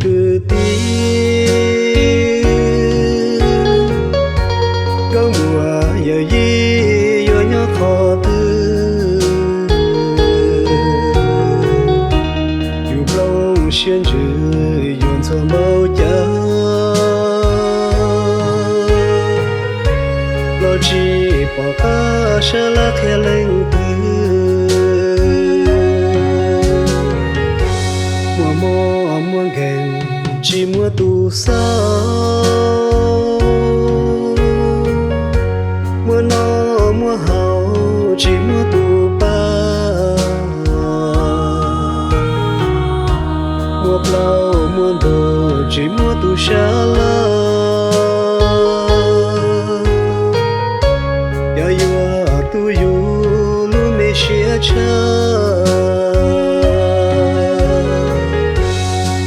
Kwv tij, koj muaj yawm yij yuav nyob qhov twg? Yus nplooj siab ntsws yuav ntxhua npaum cas los tsis pom qab sab laj qhia leej twg. Muaj mob muaj nkeeg tsis muaj tus xauj, muaj noj muaj haus tsis muaj tus pab, muaj plaub muaj ntug tsis muaj tus sab laj. Cas yuav tu yus lub me siab tshaj?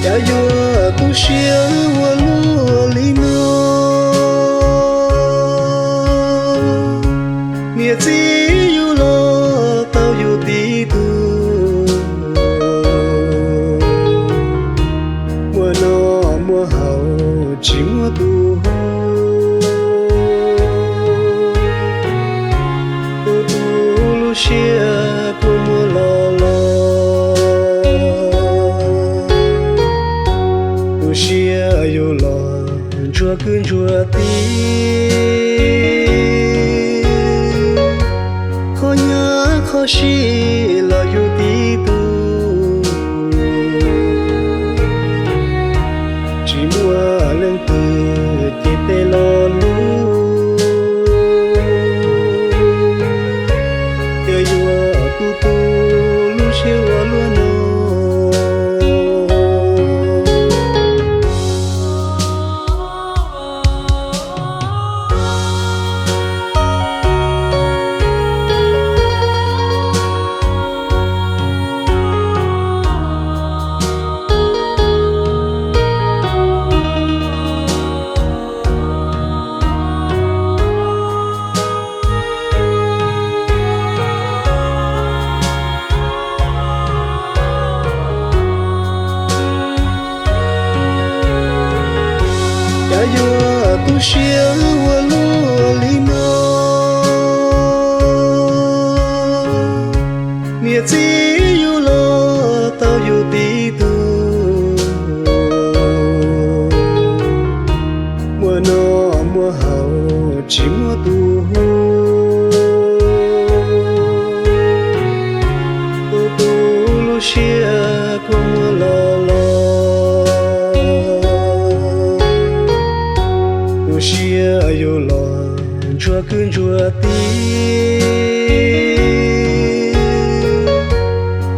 Cas yuav tu siab ua luaj li no? Niam txiv yug los tau yus tib tug, muaj noj muaj haus tsis muaj tus hu, tu tu lub siab kua muag los los. Tu siab yus los ntsuag kwv ntsuag tij, qhov nyab qhov sib los yus tib tug, tsis muaj leej twg ces peb lo lus. Cas yuav tu tu lub siab ua luaj no? Cas yuav tu siab ua luaj li no? Niam txiv yug los tau yus tib tug, muaj noj muaj haus tsis muaj tus hu, tu tu lub siab kua muag los los. Tu siab yus los ntsuag kwv ntsuag tij,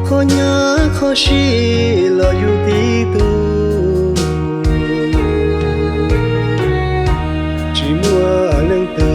qhov nyab qhov sib los yus tib tug, tsis muaj leej twg